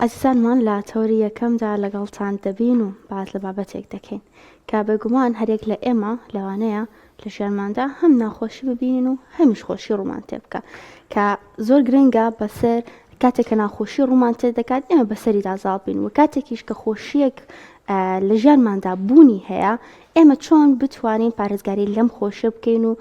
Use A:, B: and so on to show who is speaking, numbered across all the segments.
A: ئازیزانمان لە تەوەری یەکەمدا لەگەڵتان دەبین و باس لە بابەتێک دەکەین کە بێگومان هەرێک لە ئێمە لەوانەیە لە ژیانماندا هەم ناخۆشی ببینین و هەمیش خۆشی ڕوومان تێ بکە کە زۆر گرنگە بەسەر کاتێک کە ناخۆشی ڕوومان تێ دەکات ئێمە بەسەریدا زاڵ بین و کاتێکیش کە خۆشیەک لە ژیانماندا بوونی هەیە ئێمە چۆن بتوانین پارێزگاری لەم خۆشیە بکەین و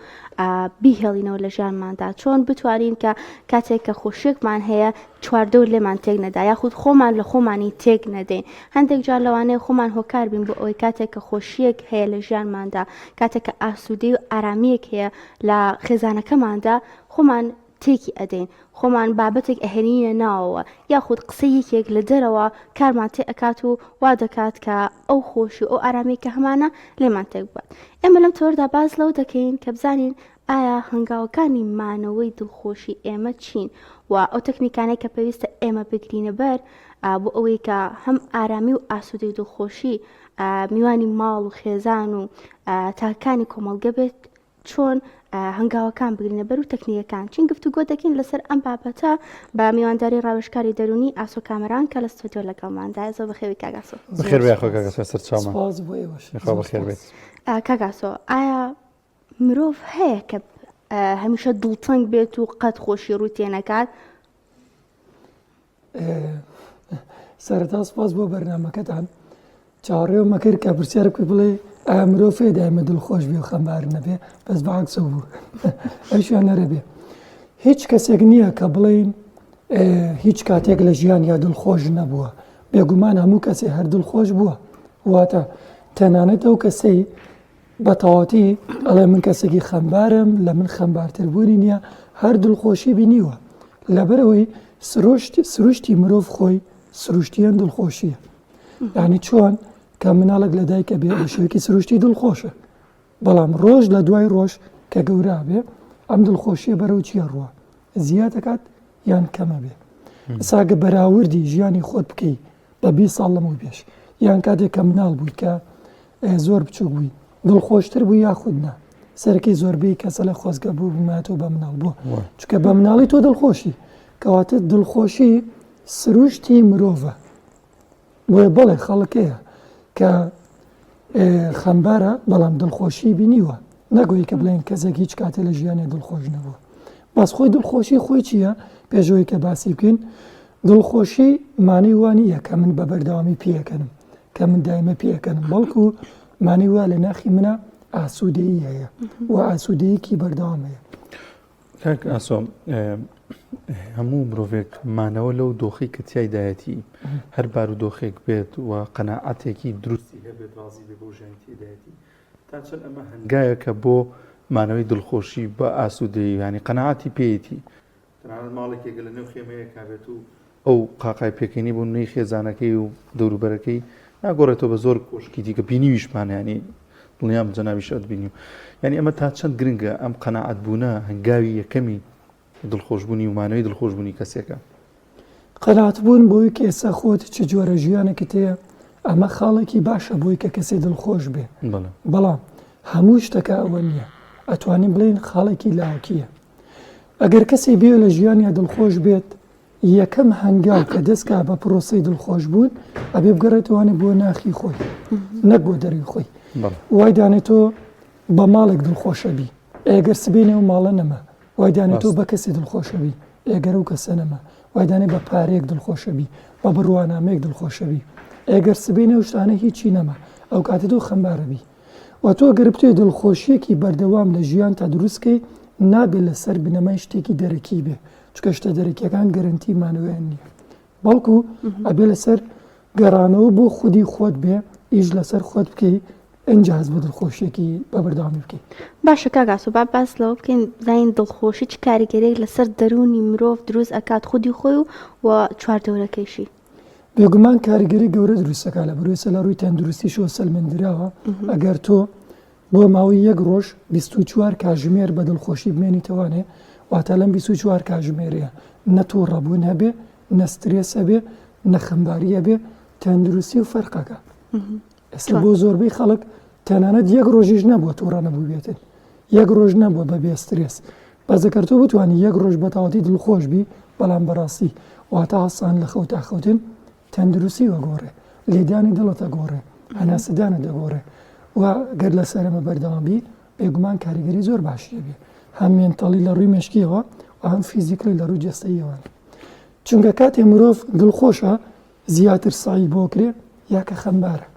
A: بیهێڵینەوە لە ژیانماندا چۆن بتوانین کە کاتێک کە خۆشیەکمان هەیە چواردەور لێمان تێک نەدا یاخود خۆمان لە خۆمانی تێک نەدەین هەندێک جار لەوانەیە خۆمان هۆکار بین بۆ ئەوەی کاتێک کە خۆشیەک هەیە لە ژیانماندا کاتێک کە ئاسوودەی و ئارامیەک هەیە لە خێزانەکەماندا خۆمان تێکی ئەدەین خۆمان بابەتێک ئەهێنینە ناوەوە یاخود قسەی یەکێک لە دەرەوە کارمان تێ ئەکات و وا دەکات کە ئەو خۆشی و ئەو ئارامیەی کە هەمانە لێمان تێک ببات ئێمە لەم تۆردا باس لەوە دەکەین کە بزانین ئایا هەنگاوەکانی مانەوەی دڵخۆشی ئێمە چین و ئەو تەکنیکانەی کە پێویستە ئێمە بگرینە بەر بۆ ئەوەی کە هەم ئارامی و ئاسوودەی دڵخۆشی میوانی ماڵ و خێزان و تاکانی کۆمەڵگە بێت چۆن هەنگاوەکان بگرینە بەر و تەکنیکەکان چین گفتوگۆ دەکەین لەسەر ئەم بابەتە بە میوانداری ڕاوێژکاری دەرونی ئاسۆ کامەران کە لە ستۆدیۆ لەگەڵماندایە زۆر بەخێوی کاک ئاسۆ.
B: بەخێر بێ یاخوا کاک ئاسۆ سەر چاومان.
C: سپاس بۆ ئێوەش.
B: یاخوا بەخێر بێت.
A: کاک ئاسۆ ئایا مرۆڤ هەیە کە هەمیشە دڵتەنگ بێت و قەت خۆشی ڕووی تێنەکات؟
C: سەرەتا سپاس بۆ بەرنامەکەتان چاوەڕێومە کرد کە پرسیار بکەی بڵێ ئایا مرۆڤ هەیە دایمە دڵخۆش بێ و خەمبار نەبێ بەس بەعکسەوە بوو ئەویشیان نەرە بێ هیچ کەسێک نییە کە بڵێین هیچ کاتێک لە ژیان یا دڵخۆش نەبووە بێگومان هەموو کەسێ هەر دڵخۆش بووە واتە تەنانەت ئەو کەسەی بە تەواتی ئەڵێ من کەسێکی خەمبارم لە من خەمبارتر بوونی نییە هەر دڵخۆشی بینیوە لەبەرەوەی سروشت سروشتی مرۆڤ خۆی سروشتیان دڵخۆشیە یعنی چۆن کە مناڵێک لە دایکە بێ بە شێوەیەکی سروشتی دڵخۆشە بەڵام ڕۆژ لە دوای ڕۆژ کە گەورە بێ ئەم دڵخۆشیە بەرەو چیە ڕوە زیاد دەکات یان کەمە بێ ساگە بەراوردی ژیانی خۆت بکەی بە 20 ساڵ لەمەو پێش یان کاتێک کە مناڵ بووی کە زۆر بچوک بووی دڵخۆشتر بوو یاخود نا سەرەکی زۆربەی کەسە لە خۆزگە بوو بماتەوە بە مناڵ بوو چکە بە مناڵی تۆ دڵخۆشی کەواتە دڵخۆشی سروشتی مرۆڤە بۆیە بەڵێ خەڵک هەیە کە خەمبارە بەڵام دڵخۆشی بینیوە نەگوی کە بڵێن کەسێک هیچ کاتێ لە ژیانێ دڵخۆش نەبووە بەس خۆی دڵخۆشی خۆی چییە پێشەوەی کە باسی بکەین دڵخۆشی مانەی وانە کە من بە بەردەوامی پێەکەنم کە من دایمە پێەکەنم بەڵکو مانەی وا لە ناخی منە ئاسوودەیی هەیە و ئاسوودەیەکی بەردەوام هەیە
B: کاک ئاسۆ هەموو مرۆڤێک مانەوە لەو دۆخی کە تیایدایەتی هەر بارودۆخێک بێت و قەناعەتێکی دروستی هەبێت ڕازی بێ بۆ ژیانی تێدایەتی تا چەند ئەمە هەنگاوێکە بۆ مانەوەی دڵخۆشی بە ئاسوودەیی ینی قەناعەتی پێیەتی تەنانەت ماڵێکێکە لە نێو خێمەیەکا بێت و ئەو قاقای پێکەنی بوو نوێی خێزانەکەی و دەوروبەرەکەی ناگۆڕێتەوە بە زۆر کۆشکی دیکە بینیویشمان ینی دڵنیام جەنابیش ئەت بینی یعنی ئەمە تا چەند گرنگە ئەم قەناعەت بوونە هەنگاوی یەکەمی دڵخۆشبوونی و مانەوەی دڵخۆشبوونی کەسێکە.
C: قەناعەت بوون بۆی کە ئێستا خۆت چ جۆرە ژیانێکت هەیە ئەمە خاڵێکی باشە بۆی کە کەسێ دڵخۆش بێ بەڵام هەموو شتەکە ئەوە نییە ئەتوانین بڵێین خاڵێکی لاوەکییە ئەگەر کەسێ بێ لە ژیانیا دڵخۆش بێت یەکەم هەنگاو کە دەستکا بە پرۆسەی دڵخۆش بوون ئەبێ بگەڕێتوانێ بۆ ناخی خۆی نەک بۆ دەروی خۆی وای دانێ تۆ بە ماڵێک دڵخۆشە بی ئێگەر سبینێ و ماڵە نەما وای دانێ تۆ بە کەسێ دڵخۆشە بی ئێگەر و کەسە نەما وای دانێ بە پارەیەک دڵخۆشە بی بە بڕوانامەیەک دڵخۆشە بی ئێگەر سبینێ و شتانە هیچی نەما ئەو کاتە تۆ خەمبارە بی وە تۆ گەر بتەوێت دڵخۆشیەکی بەردەوام لە ژیانتا دروست کەی نابێت لەسەر بنەمای شتێکی دەرەکی بێ چونکە شتە دەرەکیەکان گەرەنتی مانەوەیان نییە بەڵکو ئەبێ لەسەر گەڕانەوە بۆ خودی خۆت بێ ئیش لەسەر خۆت بکەی ئینجا هەست بە دڵخۆشیەکی بە بەردەوامی بکەی.
A: باشە کاک ئاسۆ با باس لەوە بکەین بزانین دڵخۆشی چ کاریگەریەک لەسەر دەروونی مرۆڤ دروست ئەکات خودی خۆی و و چواردەورەکەیشی.
C: بێگومان کاریگەری گەورە دروست دەکات لە بەرەوەی لە ڕووی تەندروستیشەوە سەلمێندراوە ئەگەر تۆ بۆ ماوەی یەک ڕۆژ 24 کاژمێر بە دڵخۆشی بمێنیتەوانێ واتە لەم 24 کاژمێرەیە نە تووڕەبوون هەبێ نە سترێس هەبێ نە خەمباری هەبێ تەندروستی و فەرقەکە ئێستا بۆ زۆربەی خەڵک تەنانەت یەک ڕۆژیش نەبووە تووڕە نەبووبێتن یەک ڕۆژ نەبووە بە بێ سترێس بەس ئەگەر تۆ بتوانی یەک ڕۆژ بە تەواوەتی دڵخۆش بی بەڵام بەڕاستی واتە هەستان لە خەو تا خەوتن. تەندروستی ئەگۆڕێ، لێدانی دڵت ئەگۆڕێ، هەناسەدانت ئەگۆڕێ و گەر لەسەر ئەمە بەردەوام بی بێگومان کاریگەری زۆر باشی ئەبێ هەم mentally لە ڕووی مێشکیەوە و هەم physically لە ڕووی جەستەییەوە. چونکە کاتێ مرۆڤ دڵخۆشە زیاتر سەعی بۆ کرێ یا کە خەمبارە.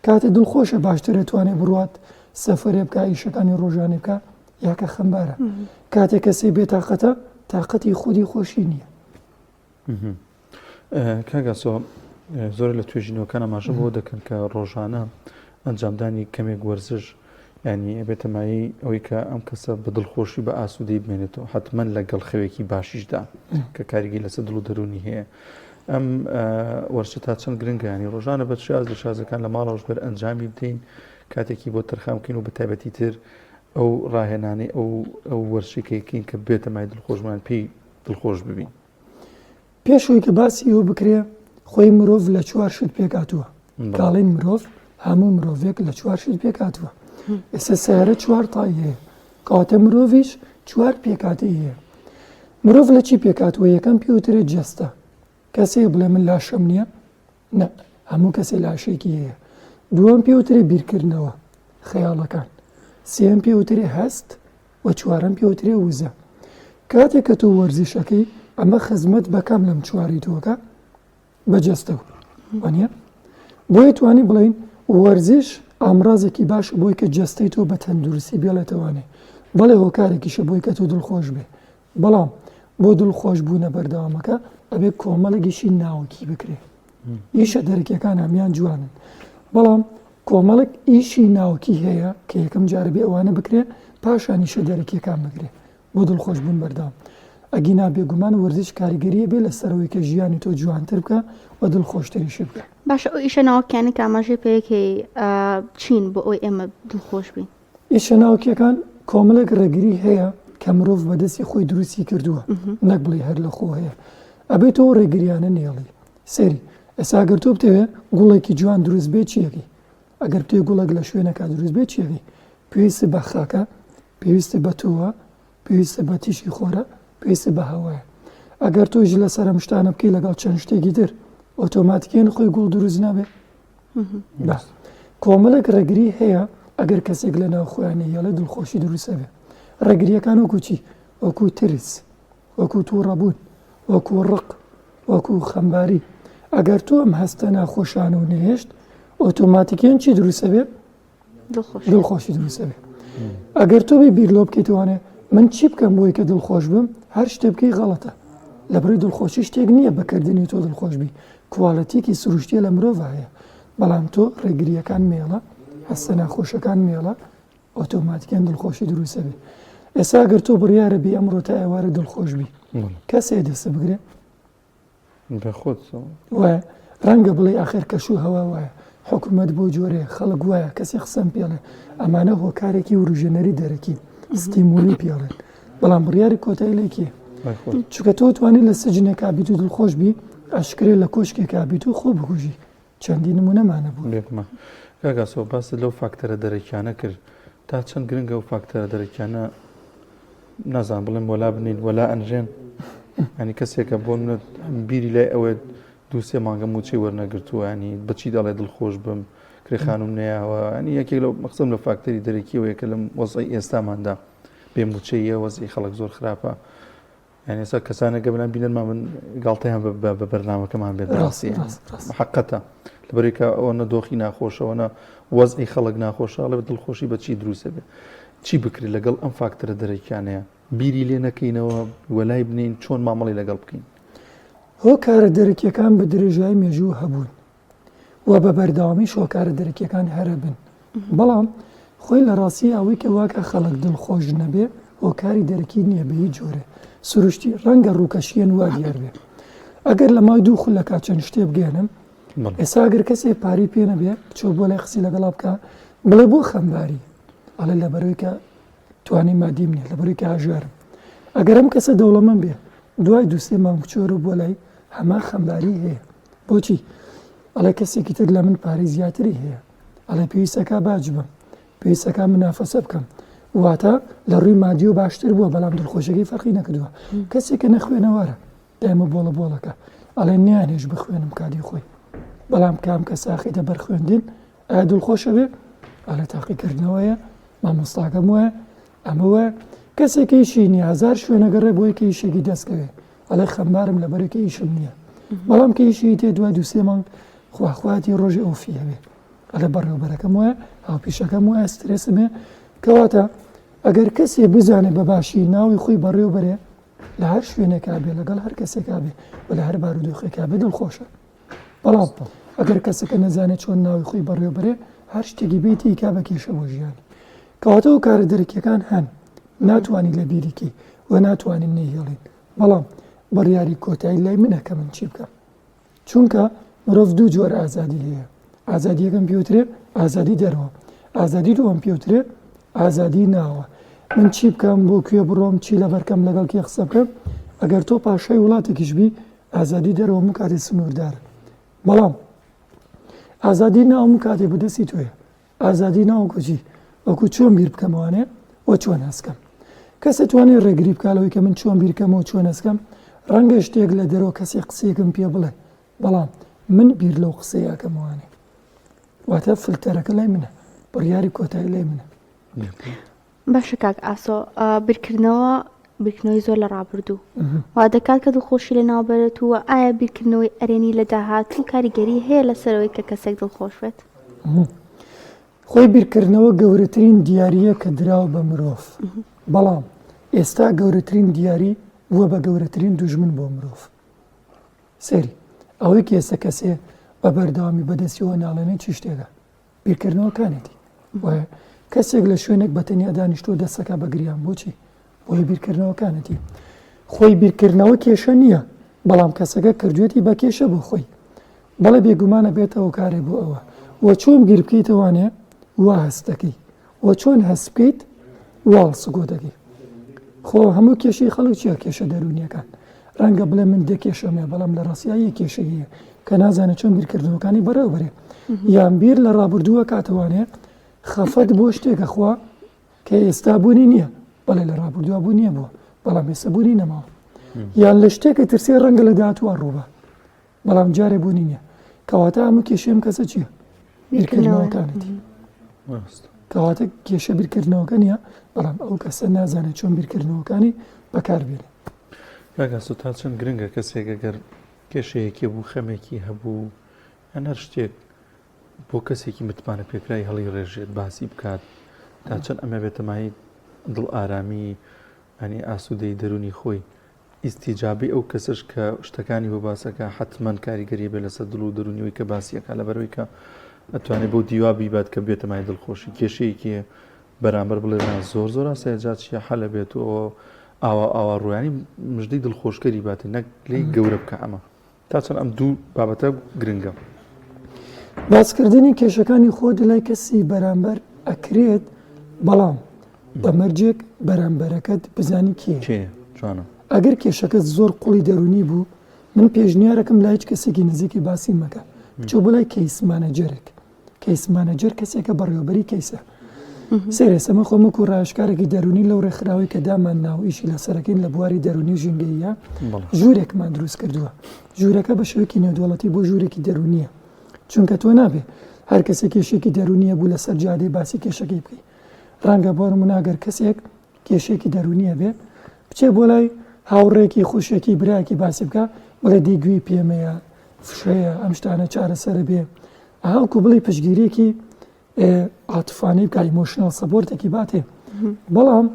C: کاتێ دڵخۆشە باشتر ئەتوانێ بڕوات سەفەرێ بکا ئیشەکانی ڕۆژانەی بکا یا کە خەمبارە. کاتێ کەسێ بێتاقەتە تاقەتی خودی خۆشی نییە.
B: کاک ئاسۆ زۆر لە توێژینەوەکان ئاماژە بۆ دەکەن کە ڕۆژانە ئەنجامدانی کەمێک وەرزش ینی ئەبێتە مایەی ئەوەی کە ئەم کەسە بە دڵخۆشی بە ئاسوودەی بمێنێتەوە حتمما لەگەڵ خەوێکی باشیشدا کە کاریگەری لەسەر دڵ و دەروونی هەیە ئەم وەرزشە تا چەند گرنگە ینی ڕۆژانە بە شاز لە شازەکان لە ماڵەوەش بەر ئەنجامی بدەین کاتێکی بۆ تەرخان بکەین و بە تایبەتی تر ئەو ڕاهێنانەی ئەو ئەو وەرزشێکەکەین کە بێتە مای دڵخۆشمان پێی دڵخۆش ببین.
C: پێش ئەوەی کە باسی ئەوە بکرێ خۆی مرۆڤ لە چوار شت پێکهاتووە کاڵین مرۆڤ هەموو مرۆڤێک لە چوار شت پێکهاتووە ئێستا سیارە چوار تای هەیە کەواتە مرۆڤیش چوار پێکهاتەی هەیە مرۆڤ لە چی پێکهاتووە یەکەم پێوترێ جەستە کەسێک بڵێ من لاشەم نییە نا هەموو کەسێ لاشێکی هەیە دووەم پێوترێ بیرکردنەوە خەیاڵەکان سێم پێوترێ هەست و چوارەم پێوترێ وزە. کاتێک کە تۆ وەرزش ئەکەی ئەمە خزمەت بە کام لەم چوارەی تۆ ئەکا؟ بە جەستە و وانیە؟ بۆیە توانی بڵێین وەرزش ئامرازێکی باشە بۆی کە جەستەی تۆ بە تەندروستی بێڵێتەوانێ بەڵێ هۆکارێکیشە بۆی کە تۆ دڵخۆش بێ بەڵام بۆ دڵخۆش بوونە بەردەوامەکە ئەبێ کۆمەڵێک ئیشی ناوەکی بکرێ ئیشە دەرەکیەکان هەمیان جوانن بەڵام کۆمەڵێک ئیشی ناوکی هەیە کە یەکەم جارە بێ ئەوانە بکرێ پاشان ئیشە دەرەکیەکان بکرێ بۆ دڵخۆش بوون بەردەوام ئەگینا بێگومان وەرزش کاریگەریە بێ لەسەرەوەی کە ژیانی تۆ جوانتر بکە و دڵخۆشتریشی بکە.
A: باشە ئەو ئیشە ناوەکیانەی کە ئاماژەی پێکەی چین بۆ ئەوەی ئێمە دڵخۆش بین؟
C: ئیشە ناوکیەکان کۆمەڵێک ڕێگری هەیە کە مرۆڤ بەدەستی خۆی دروستی کردووە نەک بڵێ هەر لە خۆ هەیە ئەبێت تۆ ڕێگریانە نێڵی سەیری ئێستا گەر تۆ بتەوێ گوڵێکی جوان دروست بێ چیەکەی ئەگەر بتێ گوڵێک لە شوێنەکە دروست بێ چیەکەی پێویستی بە خاکە پێویستی بە تۆوە پێویستی بە تیشکی خۆرە پێویستی بە هەوایە ئەگەر تۆش لەسەر ئەم شتانە بکەی لەگەڵ چەند شتێکی تر ئۆتۆماتیکیان خۆی گوڵ دروست نابێ بە کۆمەڵێک ڕێگری هەیە ئەگەر کەسێک لە ناو خۆیان نەیەڵێ دڵخۆشی دروست ئەبێ ڕێگریەکان وەکو چی وەکو ترس وەکو تووڕەبوون وەکو ڕق وەکو خەمباری ئەگەر تۆ ئەم هەستە ناخۆشانە و نەهێشت ئۆتۆماتیکیان چی دروست ئەبێ دڵخۆشی دروست ئەبێ ئەگەر تۆ بێ بیر لۆ بکەیتوانێ من چی بکەم بۆی کە دڵخۆش بم هەر شتێ بکەی غەڵەتە لە بڕی دڵخۆشی شتێک نییە بەکردنی تۆ دڵخۆش بی quality ێکی سروشتیە لە مرۆڤ هەیە بەڵام تۆ ڕێگریەکان مێڵە هەستە ناخۆشەکان مێڵە ئۆتۆماتیکیان دڵخۆشی دروستە بێ ئێستا گەر تۆ بڕیارە بی ئەمڕۆ تا ئێوارە دڵخۆش بی کەسێ دەست بگرێ وایە ڕەنگە بڵێ ئاخر کەش و هەوا وایە حکوومەت بۆ جۆرێ خەڵک وایە کەسی قسەم پێڵێ ئەمانە هۆکارێکی وروژێنەری دەرەکی stimuli پێڵێن بەڵام بڕیاری کۆتایی لێکێ چونکە تۆ توانی لە سجنێکا بیت و دڵخۆش بی ئەشکرێ لە کۆشکێکا بیت و خۆ بکوژی چەندین نمونەمان هەبوو.
B: بێگومان کاک ئاسۆ باست لەو فاکتەرە دەرەکیانە کرد تا چەند گرنگە ئەو فاکتەرە دەرەکیانە نازان بڵێم وەلا بنین وەلا ئەنرێن ینی کەسێکە بۆ منە بیری لای ئەوەیە دوو سێ مانگە موچەی وەرنەگرتووە ینی بەچی دەڵێ دڵخۆش بم کرێ خانوم نەیاوە ینی یەکێک لەو مەقسەم لە فاکتەری دەرەکیەوەیە کە لەم وەزعی ئێستاماندا بێ موچەیە وەزعی خەڵک زۆر خراپە یانی ئێستا کەسانێک گە بەلام بینەرمان من گاڵتەیان بە بەرنامەکەمان بێت ڕاستی حقەتە لەبەرێکە ئەوە نە دۆخی ناخۆشەوە نە وەزعی خەڵک ناخۆشە ئەڵێ دڵخۆشی بە چی دروستە بێ چی بکرێت لەگەڵ ئەم فاکتەرە دەرەکیانەیە بیری لێ نەکەینەوە وەلای بنین چۆن مامەڵی لەگەڵ بکەین
C: هۆکارە دەرەکیەکان بە درێژای مێژوو هەبوون و بە بەردەوامیش هۆکارە دەرەکیەکان هەرەبن بەڵام خۆی لە ڕاستی ئەوەی کە واکە خەڵک دڵخۆش نەبێ هۆکاری دەرەکی نییە بە هیچ جۆرێ سروشتی ڕەنگە ڕووکەشیەن وا دیار بێ ئەگەر لە ماوەی دوو خولەکا چەند شتێ بگەێنم ئێستا ئەگەر کەسێ پارەی پێ نەبێ بچۆ بۆ لای قسەی لەگەڵا بکە بڵێ بۆ خەمباری ئەڵێ لەبەرەوەی کە توانای مادیم نییە لەبەرەوەی کە هەژارم ئەگەر ئەم کەسە دەوڵەمەند بێ دوای دوو سێ مانگ بچۆرە بۆ لای هەمان خەمباری هەیە بۆچی ئەڵێ کەسێکی تر لە من پارەی زیاتری هەیە ئەڵێ پێویستەکە باج بم پێویستەکە منافەسە بکەم واتە لە ڕووی مادیەوە باشتر بووە بەڵام دڵخۆشەکەی فەرقی نەکردووە کەسێکە نەخوێنەوارە دایمە بۆڵە بۆڵەکە. ئەڵێ نیانێش بخوێنم کاتی خۆی بەڵام کام کە ساخیتە بەر خوێندن ئایا دڵخۆشە بێ ئەڵێ تاقیکردنەوەیە مامۆستاکەم وایە ئەمە وایە کەسێک ئیشی نییە هەزار شوێنەگەڕێ بۆی کە ئیشێکی دەستکەوێ ئەڵێ خەمبارم لەبەرێکە ئیشم نییە بەڵام کە ئیشی تێ دوای دوسێ مانگ خواخواتی ڕۆژی ئۆفی هەبێ ئەڵێ بەڕێوبەرەکەم وایە هاوپیشەکەم وایە سترێسم هەیە کەواتە ئەگەر کەسێ بزانێ بە باشی ناوی خۆی بەڕێوە بەرێ لە هەر شوێنێکا بێ لەگەڵ هەر کەسێکا بێ و لە هەر بارودۆخێکا بێ دڵخۆشە بەڵام ئەگەر کەسەکە نەزانێت چۆن ناوی خۆی بەڕێوە بەرێ هەر شتێکی بێت ئیکا بە کێشە بۆ ژیانی کەواتە و کارە دەرەکیەکان هەن ناتوانانی لە بیریکەی و ناتوانین نەیهێڵین بەڵام بڕیاری کۆتایی لای منە کە من چی بکەم چونکە مرۆڤ دوو جۆر ئازادی هەیە ئازادی یەکەم پێوترێ ئازادی دەرەوە ئازادی دووەم پێوترێ ئازادی ناوە من چی بکەم بۆ کوێ بڕۆم چی لەبەرکەم لەگەڵ کێ قسە بکەم ئەگەر تۆ پاشای وڵاتێکیش بی ئازادی دەرەوە هەموو کاتێ سنووردارە بەڵام ئازادی ناو هەموو کاتێ بەدەستی تۆیە ئازادی ناوەکو چی؟ وەکو چۆن بیر بکەمەوانێ و چۆن هەست کەم. کەس ئەتوانێ ڕێگری بکا لەوەی کە من چۆن بیر کەمەوە و چۆن هەست کەم؟ ڕەنگە شتێک لە دەرەوە کەسێک قسەیەکم پێ بڵێ، بەڵام من بیر لەو قسەیە ئەکەمەوانێ. واتە فلتەرەکە لای منە، بڕیاری کۆتایی لای منە.
A: باشە کاک ئاسۆ بیرکردنەوە بیرکردنەوەی زۆر لە ڕابردوو وا دەکات کە دڵخۆشی لە ناوبەرێت و ئایا بیرکردنەوەی ئەرێنی لە داهاتوو کاریگەری هەیە لەسەرەوەی کە کەسێک دڵخۆش بێت؟
C: خۆی بیرکردنەوە گەورەترین دیارییە کە دراوە بە مرۆڤ بەڵام ئێستا گەورەترین دیاری بووە بە گەورەترین دوژمن بۆ مرۆڤ سەیری ئەوەی کە ئێستا کەسێ بە بەردەوامی بەدەستیەوە ناڵێنێ چی شتێکە بیرکردنەوەکانێتی وایە کەسێک لە شوێنێک بە تەنیا دانیشتووە دەستەکە بە گریان بۆچی بۆیە بیرکردنەوەکانەتی خۆی بیرکردنەوە کێشە نییە بەڵام کەسەکە کردوێتی بە کێشە بۆ خۆی بەڵێ بێگومانە بێتەوە کارێ بۆ ئەوە و چۆن بیر بکەیتەوانێ وا هەستەکەی و چۆن هەست بکەیت وا سگۆ دەکەی خۆ هەموو کێشەی خەڵک چیە کێشە دەروونیەکان ڕەنگە بڵێ من دە کێشەم هەیە بەڵام لە ڕاستیا یەک کێشەی هەیە کە نازانێت چۆن بیرکردنەوەکانی بەڕێوە بەرێ یان بیر لە ڕابردووە کاتەوانێ خەفەت بۆ شتێکە خوا کە ئێستا بوونی نییە بەڵێ لە ڕابردووە بوونیە بووە بەڵام ئێستا بوونی نەماوە یان لە شتێکە ترسێ ڕەنگە لە داهاتووە ڕووبە بەڵام جارێ بوونی نییە کەواتە ئەمە کێشەی ئەم کەسە چییە بیرکردنەوەکانێتی کەواتە کێشە بیرکردنەوەکە نییە بەڵام ئەو کەسە نازانێت چۆن بیرکردنەوەکانی بەکاربێنێت
B: کاک ئاسۆ تا چەند گرنگە کەسێک ئەگەر کێشەیەکی بوو خەمێکی هەبوو یان هەر شتێک بۆ کەسێکی متمانە پێکرای هەڵی ڕێژێت باسی بکات تا چەند ئەمە بێتە مایەی دڵ ئارامی ئەنی ئاسوودەی دەرونی خۆی ئیستیجابەی ئەو کەسەش کە شتەکانی بۆ باسەکە حەتمەن کاریگەری بێ لەسەر دڵ و دەرونی ئەوی کە باسی ئەکا لەبەرئەوەی کە ئەتوانێ بەو دیوا بیبات کە بێتە مای دڵخۆشی کێشەیەکی هەیە بەرامبەر بڵێ نا زۆر زۆر ئاسایە جا چیە حەلە بێت و ئەوە ئاوا ئاوا ڕویانی مژدەی دڵخۆشکەری باتێ نەک لێی گەورە بکە ئەمە تا چەند ئەم دوو بابەتە گرنگە.
C: باسکردنی کێشەکانی خۆت لای کەسی بەرامبەر ئەکرێت بەڵام بە مەرجێک بەرامبەرەکەت بزانی کێ
B: جوانە
C: ئەگەر کێشەکەت زۆر قوڵی دەرونی بوو من پێشنیارەکەم لای هیچ کەسێکی نزیکی باسی مەکە بچۆ بۆ لای case manager ێک case manager کەسێکە بەڕێوەبەری case ە سەیرە ئێستا من خۆم وەکو ڕاوێژکارێکی دەرونی لەو ڕێکخراوەی کە دامان ناو ئیشی لەسەرەکەین لە بواری دەرونی و ژینگەییە ژوورێکمان دروست کردووە ژوورەکە بە شێوەیەکی نێودەوڵەتی بۆ ژوورێکی دەرونیە چونکە تۆ نابێ هەر کەسێک کێشێکی دەرونیە بوو لەسەر جادەی باسی کێشەکەی بکەی ڕەنگە بۆ نمونە ئەگەر کەسێک کێشێکی دەرونیە بێ بچێ بۆ لای هاوڕێکی خوشێکی براکی باسی بکە بڵێ دی گوێی پێمەیە فشەیە ئەم شتانە چارەسەرە بێ هاوکو بڵێ پشگیرێکی عاتفانەی بکە emotional support ێکی باتێ بەڵام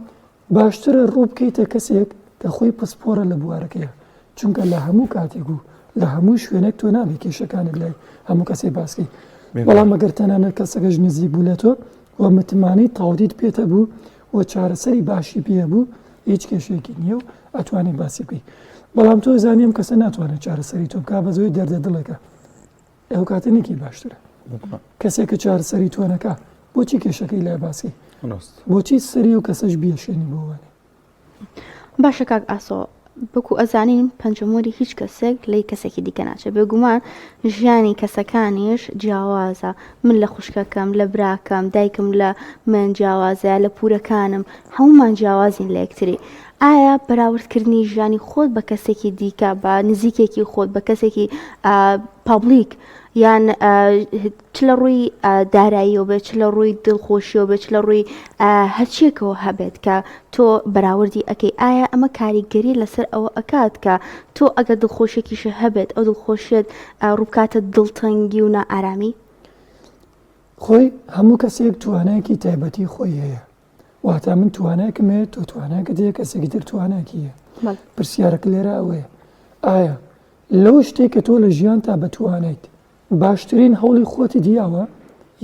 C: باشترە ڕوو بکەیتە کەسێک کە خۆی پسپۆرە لە بوارەکەیە چونکە لە هەموو کاتێک و لە هەموو شوێنێک تۆ نابێ کێشەکانت لای هەموو کەسێک باسکەی بەڵام ئەگەر تەنانەت کەسەکەش نزیک بوو لە تۆ و متمانەی تەواویت پێتە بوو و چارەسەری باشی پێ بوو هیچ کێشەیەکی نییە و ئەتوانێت باسی بکەی بەڵام تۆ زانی ئەم کەسە ناتوانێت چارەسەری تۆ بکا بەزۆی دەردە دڵێکە ئەو کاتە نێکی باشترە کەسێک کە چارەسەری تۆ نەکا بۆچی کێشەکەی لای باسکەی بۆچی سەری و کەسەش بیەشێنی بۆوانێ
A: باشە کاک ئاسۆ وەکو ئەزانین پەنجەمۆری هیچ کەسێک لەی کەسێکی دیکە ناچێت بێگومان ژیانی کەسەکانیش جیاوازە من لە خوشکەکەم لە براکەم دایکم لە من جیاوازە لە پورەکانم هەمومان جیاوازین لە یەکتری. ئایا بەراوردکردنی ژیانی خۆت بە کەسێکی دیکە بە نزیکێکی خۆت بە کەسێکی public یان چ لە ڕووی داراییەوە بێت چ لە ڕووی دڵخۆشیەوە بێت چ لە ڕووی هەرچیەکەوە هەبێت کە تۆ بەراوردی ئەەکەی ئایا ئەمە کاریگەری لەسەر ئەوە ئەکات کە تۆ ئەگەر دڵخۆشێکیش هەبێت ئەو دڵخۆشیت ڕووبکاتە دڵتەنگی و نائارامی؟
C: خۆی هەموو کەسێک توانایەکی تایبەتی خۆی هەیە واتا من توانایەکم هەیە تۆ تواناکەت هەیە کەسێکی تر تواناکی هەیە پرسیارەکە لێرە ئەوەیە ئایا لەو شتێک کە تۆ لە ژیان تا بەتوانیت باشترین هەوڵی خۆتی دیاوە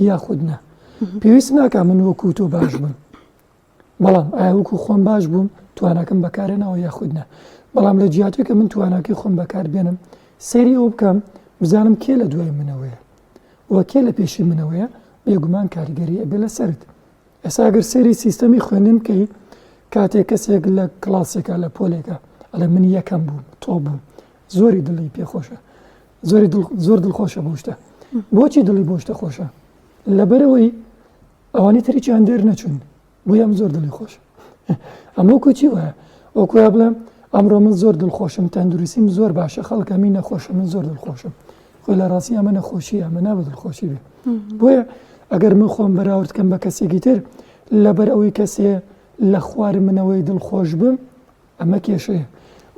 C: یاخود نا پێویست ناکە من وەکو تۆ باش بم بەڵام ئایا وەکو خۆم باش بووم تواناکەم بەکارێنەوە یاخود نا بەڵام لە جیاتی کە من تواناکەی خۆم بەکار بێنم سەیری ئەو بکەم بزانم کێ لە دوای منەوەیە و کێ لە پێشی منەوەیە بێگومان کاریگەری ئەبێ لەسەرت ئێستا گەر سەیری سیستەمی خوێندن بکەی کاتێک کەسێک لە کلاسێکە لە پۆلێکە ئەڵێ من یەکەم بووم تۆ بووم زۆری دڵی پێخۆشە زۆری دڵ زۆر دڵخۆشە بۆ شتە بۆچی دڵی بۆ شتە خۆشە لەبەرەوەی ئەوانی تریان دەرنەچوون بۆیە ئەم زۆر دڵی خۆش ئەمە وەکو چی وایە وەکو یا بڵێم ئەمڕۆ من زۆر دڵخۆشم تەندروستیم زۆر باشە خەڵک هەمی نەخۆشە من زۆر دڵخۆشم خۆی لە ڕاستی ئەمە نەخۆشی ئەمە نابێت دڵخۆشی بێ بۆیە ئەگەر من خۆم بەراورد کەم بە کەسێکی تر لەبەر ئەوەی کەسێ لە خوار منەوەی دڵخۆش بم ئەمە کێشەیە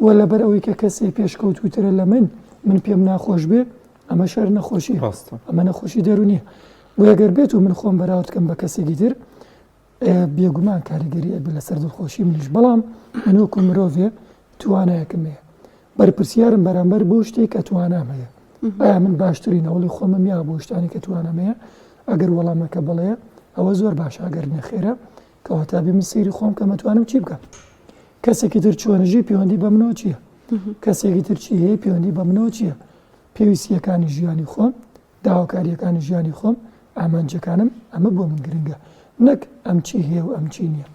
C: و لەبەر ئەوەی کە کەسێ پێشکەوتووترە لە من من پێم ناخۆش بێ ئەمە شەر نەخۆشی ڕاستە ئەمە نەخۆشی دەرونیە بۆیە گەر بێت و من خۆم بەراورد کەم بە کەسێکی تر بێگومان کاریگەری ئەبێ لەسەر دڵخۆشی منیش بەڵام من وەکو مرۆڤێ توانایەکم هەیە بەرپرسیارم بەرامبەر بۆ شتێک کە توانام هەیە ئایا من باشترین هەوڵی خۆمم یا بۆ شتانی کە توانام هەیە ئەگەر وەڵامەکە بڵێ ئەوە زۆر باشە ئەگەر نەخێرە کەواتە بێ من سەیری خۆم کەم ئەتوانم چی بکەم کەسێکی تر چۆنژی پەیوەندی بە منەوە چییە کەسێکی تر چی هەیە پەیوەندی بە منەوە چییە پێویستیەکانی ژیانی خۆم داواکاریەکانی ژیانی خۆم ئامانجەکانم ئەمە بۆ من گرنگە نەک ئەم چی هەیە و ئەم چی نییە.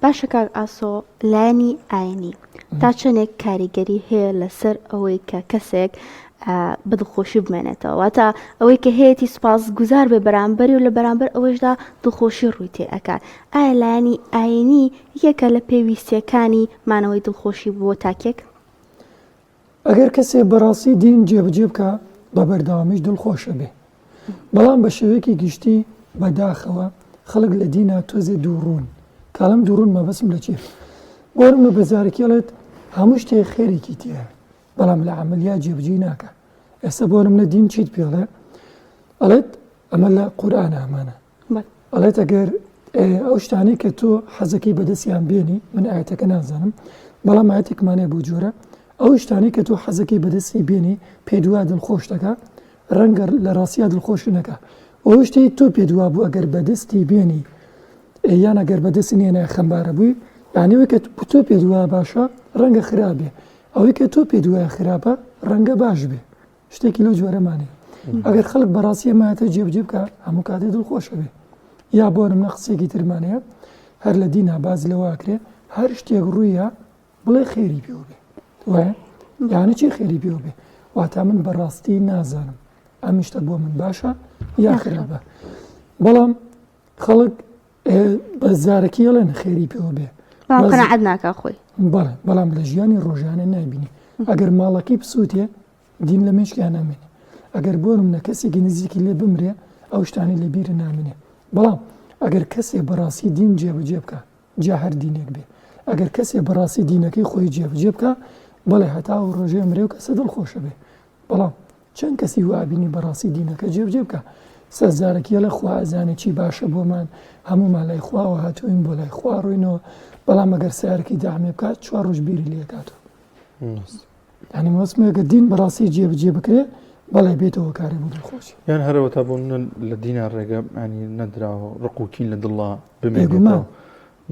A: باشە کاک ئاسۆ لایەنی ئاینی تا چەندێک کاریگەری هەیە لەسەر ئەوەی کە کەسێک بە دڵخۆشی بمێنێتەوە واتە ئەوەی کە هەیەی سوپاس گوزار بێ بەرامبەری و لە بەرامبەر ئەوەشدا دڵخۆشی ڕووی تێ ئەکات ئایا لایەنی ئاینی یەکە لە پێویستیەکانی مانەوەی دڵخۆشی بۆ تاکێک؟
C: ئەگەر کەسێ بەڕاستی دین جێبەجێ بکا بە بەردەوامیش دڵخۆشە بێ بەڵام بە شێوەیەکی گشتی بە داخەوە خەڵک لە دینا تۆزێ دووڕوون کاڵم دووڕوون مەبەسم لە چیە بۆ نمونە بە زارەکی ئەڵێت هەموو شتێک خێرێکی تیایە بەڵام لە عەمەلیا جێبەجێی ناکا ئێستا بۆ نمونە دین چیت پێڵێ ئەڵێت ئەمە لە قورئان ئامانە ئەڵێت ئەگەر ئەو شتانەی کە تۆ حەزەکەی بەدەستیان بێنی من ئاەتەکە نازانم بەڵام ئاەتێکمانەیە بۆ جۆرە ئەو شتانەی کە تۆ حەزەکەی بەدەستی بێنی پێ دوا دڵخۆش دەکا ڕەنگە لە ڕاستیا دڵخۆش نەکا ئەو شتەی تۆ پێ دوا بوو ئەگەر بەدەستی بێنی یان ئەگەر بەدەستی نێنە خەمبارە بووی یانەوەی کە تۆ پێ دوا باشە ڕەنگە خراپێ ئەوەی کە تۆ پێ دوای خراپە ڕەنگە باش بێ شتێکی لەو جۆرەمان هەیە ئەگەر خەڵک بەڕاستی ئەمایەتە جێبجێ بکە هەموو کاتێ دڵخۆشە بێ یا بۆ نمونە قسەیەکی ترمان هەیە هەر لە دینا باز لەوە ئەکرێ هەر شتێک ڕوویە بڵێ خێری پێوە بێ وایە یانە چی خێری پێوە بێ واتا من بەڕاستی نازانم ئەم شتە بۆ من باشە یا خراپە بەڵام خەڵک بە زارەکی ئەڵێن خێری پێوە بێ
A: قەناعەت ناکا خۆی
C: بەڵێ بەڵام لە ژیانی ڕۆژانە نایبینی ئەگەر ماڵەکەی بسووتێ دین لە مێشکیان نامێنێ ئەگەر بۆ نمونە کەسێکی نزیکی لێ بمرێ ئەو شتانەی لە بیر نامێنێ بەڵام ئەگەر کەسێ بەڕاستی دین جێبەجێ بکا جا هەر دینێک بێ ئەگەر کەسێ بەڕاستی دینەکەی خۆی جێبەجێ بکا بەڵێ هەتا ئەو ڕۆژەی ئەمرێ و کەسە دڵخۆشە بێ بەڵام چەند کەسی وابینی بەڕاستی دینەکە جێبجێ بکە سەرزارەکیە لە خوا ئەزانێ چی باشە بۆمان هەمومان لای خواوە هاتوین بۆ لای خوا ڕوینەوە بەڵام ئەگەر سارکی دامێ بکات چوار ڕۆژ بیری لێکاتەوە یانی مەبەستم ئەگەر دین بەڕاستی جێبەجێ بکرێ بەڵێ بێتەوە کارێ بۆ دڵخۆشی.
B: یان هەرەوە تا بۆ منە لە دینا ڕێگە ینی نەدراوە ڕق و کین لە دڵا بمێنێتەوە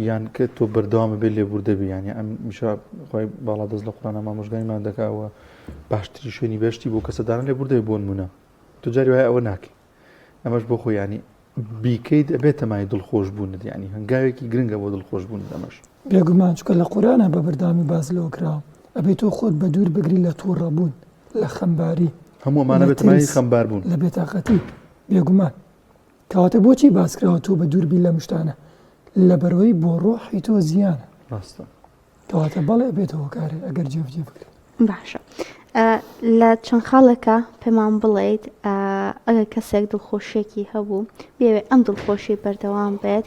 B: یان کە تۆ بەردەوام بێ لێبوردە بی یانی ئەم میشا خی باڵا دەست لە قورآە مامۆژگاریمان دەکاوە باشترین شوێنی بەشتی بۆ کەسەدانە لێبوردە بۆ نمونە تۆ جاری وایە ئەوە ناکەی ئەمەش بۆ خۆی ینی بیکەیت ئەبێتە مای دڵخۆش بوونت یانی هەنگاوێکی گرنگە بۆ دڵخۆش بوونت ئەمەش.
C: بێگومان چونکە لە قورئانا بە بەردەوامی باس لەوە کراوە ئەبێ تۆ خۆت بە دوور بگری لە توڕە بوون لە خەمباری
B: هەموو ئەمانە
C: لە
B: بێتە مای
C: ترس
B: خەمبار بوون.
C: لە بێتاقەتی بێگومان کەواتە بۆچی باس کراوە تۆ بە دوور بی لەم شتانە لەبەرئەوەی بۆ ڕۆحی تۆ زیانە.
B: ڕاستە.
C: کەواتە بەڵێ ئەبێتە هۆکارێ ئەگەر جێبجێ بکرێت.
A: باشە لە چەند خاڵێکا پێمان بڵێیت ئەگەر کەسێک دڵخۆشیەکی هەبوو بێوێ ئەم دڵخۆشی بەردەوام بێت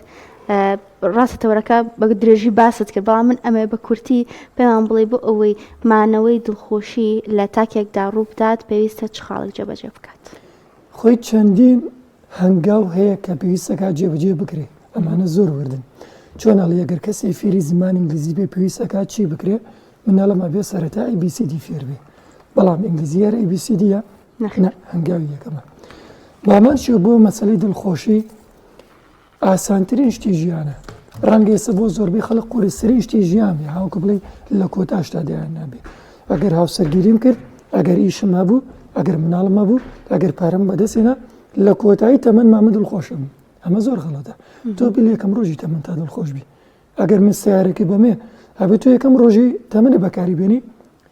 A: ڕاستە تەوەرەکە بە درێژی باست کرد بەڵام من ئەمێ بە کورتی پێمان بڵێ بۆ ئەوەی مانەوەی دڵخۆشی لە تاکێکدا ڕووبدات پێویستە چ خاڵێک جێبەجێ بکات؟
C: خۆی چەندین هەنگاو هەیە کە پێویستەکات جێبەجێ بکرێ ئەمانە زۆر وردن چۆن ئەڵێ ئەگەر کەسێ فێری زمانی ئینگلیزی بێ پێویستەکات چی بکرێ من ئەڵێم ئەبێ سەرەتا ئەی بی سی دی فێر بێ بەڵام ئینگلیزی هەر ئەی بی سی دیە نا هەنگاوی یەکەمە بامان شێ بۆ مەسەلەی دڵخۆشی ئاسانترین شتی ژیانە ڕەنگە ئێستا بۆ زۆربەی خەڵک قورسترین شتی ژیان بێ هاوکو بڵێ لە کۆتاشتا دەیان نابێ ئەگەر هاوسەرگیریم کرد ئەگەر ئیشم هەبوو ئەگەر مناڵم هەبوو ئەگەر پارەم بەدەستێنا لە کۆتایی تەمەنما من دڵخۆشم ئەمە زۆر غەڵەتە تۆ بی لە یەکەم ڕۆژی تەمەن تا دڵخۆش بی ئەگەر من سیارەکە بەمێ ئەبێ تۆ یەکەم ڕۆژی تەمەنی بەکاری بێنی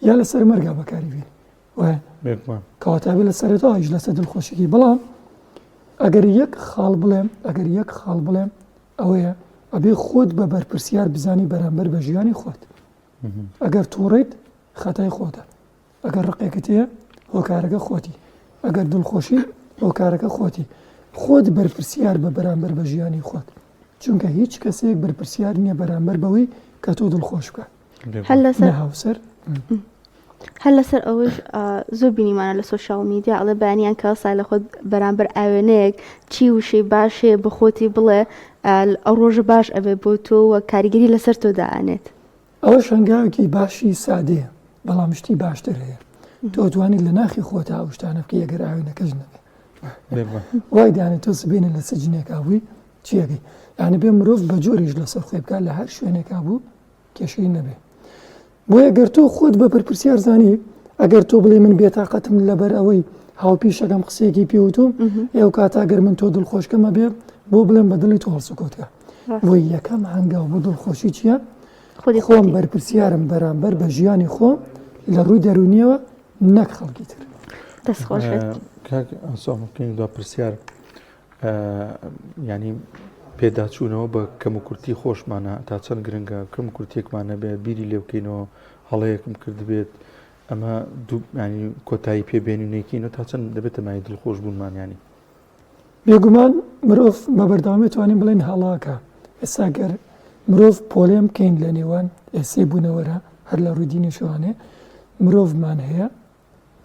C: یا لەسەر مەرگا بەکاری بێنی وایە
B: بێگومان
C: کەواتە ئەبێ لە سەرەتاوە ئیش لەسەر دڵخۆشیی بەڵام ئەگەر یەک خاڵ بڵێم ئەگەر یەک خاڵ بڵێم ئەوەیە ئەبێ خۆت بە بەرپرسیار بزانی بەرامبەر بە ژیانی خۆت ئەگەر تووڕیت خەتای خۆتە ئەگەر ڕقێکت هەیە هۆکارەکە خۆتی ئەگەر دڵخۆشی هۆکارەکە خۆتی خۆت بەرپرسیار بە بەرامبەر بە ژیانی خۆت چونکە هیچ کەسێک بەرپرسیار نییە بەرامبەر بەوەی کە تۆ دڵخۆش بکە
A: هەر لەسەر
C: هاوسەر
A: هەر لەسەر ئەوەش زۆر بینیمانە لە سۆشیال میدیا ئەڵێ بەیانیان کە هەستا لە خۆت بەرامبەر ئاوێنەیەک چی وشەی باش هەیە بە خۆتی بڵێ ئەو ڕۆژە باش ئەبێ بۆ تۆ و کاریگەری لەسەر تۆ دائەنێت.
C: ئەوەش هەنگاوێکی باشی سادەیە بەڵام شتی باشتر هەیە تۆ توانیت لە ناخی خۆتا ئەو شتانە بکەی ئەگەر ئاوێنەکەش نەبێ وای دانێ تۆ سبینە لە سجنێکا بووی چیەکەی یعنی بێ مرۆڤ بە جۆریش لەسەر خۆی بکات لە هەر شوێنێکا بوو کێشەی نەبێ بۆیە گەر تۆ خۆت بە بەرپرسیار زانی ئەگەر تۆ بڵێ من بێتاقەتم لەبەر ئەوەی هاوپیشەکەم قسەیەکی پێوتوم ئێو کاتا گەر من تۆ دڵخۆشکەمە بێ بۆ بڵێم بە دڵی تۆ هەڵسوکەوتکە بۆی یەکەم هەنگاو بۆ دڵخۆشی چییە
A: خودی
C: خۆم بەرپرسیارم بەرامبەر بە ژیانی خۆم لە ڕووی دەرونیەوە نەک خەڵکی تر
A: دەست خۆش بێت.
B: کاک ئاسۆ بکەین دوا پرسیار ینی پێداچوونەوە بە کەم و کورتی خۆشمانە تا چەند گرنگە کەم و کورتێکمان نەبێت بیری لێ بکەینەوە هەڵەیەکم کردبێت ئەمە ینی کۆتایی پێبێنی نێکینەوە تا چەند دەبێتە مای دڵخۆش بوونمان ینی
C: بێگومان مرۆڤ بە بەردەوامی توانین بڵێن هەڵاکە ئێستا گەر مرۆڤ پۆلێن بکەین لە نێوان ئێسێ بوونەوەرە هەر لە ڕووی دینیشوانێ مرۆڤمان هەیە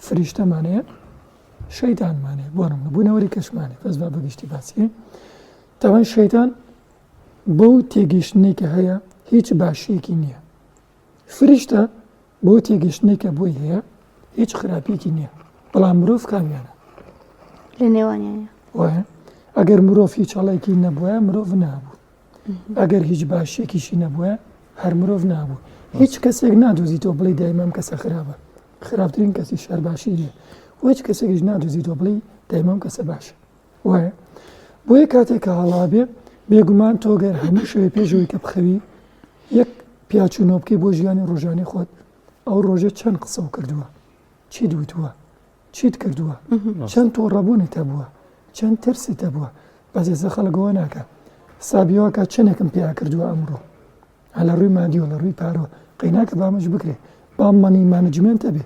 C: فریشتەمان هەیە شەیتانمان هەیە بۆ نمونە بوونەوەری کەشمان هەیە بەس با بەگشتی باسی تاوان شەیتان بەو تێگەیشتنەی کە هەیە هیچ باشیەکی نییە فریشتە بۆ تێگەشتنێک کە بۆی هەیە هیچ خراپیەکی نییە بەڵام مرۆڤ کامیانە
A: لە نێوانیانە
C: وایە ئەگەر مرۆڤ هیچ هەڵێکی نەبووە مرۆڤ نابوو ئەگەر هیچ باشیەکیشی نەبووە هەر مرۆڤ نابوو هیچ کەسێک نادۆزیتەوە بڵێ دایمە ئەم کەسە خراپە خراپترین کەسی شار باشی نیە و هیچ کەسێکیش نادۆزیتەوە بڵێ دایمە ئەم کەسە باشە وایە بۆیە کاتێک کە هەڵابێ بێگومان تۆ گەر هەموو شەوێ پێشەوەی کە بخەوی یەک پیاچوونەوە بکەی بۆ ژیانی ڕۆژانی خۆت ئەو ڕۆژە چەند قسەو کردووە چیت وتووە چیت کردووە چەند توڕەبوونت هەبووە چەند ترست هەبووە بەس ئێستا خەڵک ئەوە ناکا حسابیەوەکە چەندێکم پیا کردووە ئەمڕۆ لە ڕووی مادیەوە لە ڕووی پارەوە قەیناکە بامەش بکرێ با money management هەبێ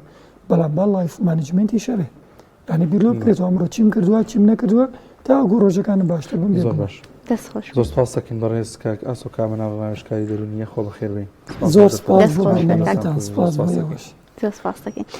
C: بەڵام با life management یش هەبێ یعنی بیر لۆ بکرێتەوە ئەمڕۆ چیم کردووە چیم نەکردووە تاوەکو ڕۆژەکانم باشتر بم
B: زۆر باش
A: دەست خۆش
B: زۆر سپاس دەکەین بەڕێز کاک ئاسۆ کامەران ڕاوێژکاری دەروونیە خۆ بەخێر بێین
C: زۆر سپاس بۆ بەرنامەکەتان سپاس بۆ ئێوەش
A: زۆر سپاس دەکەین.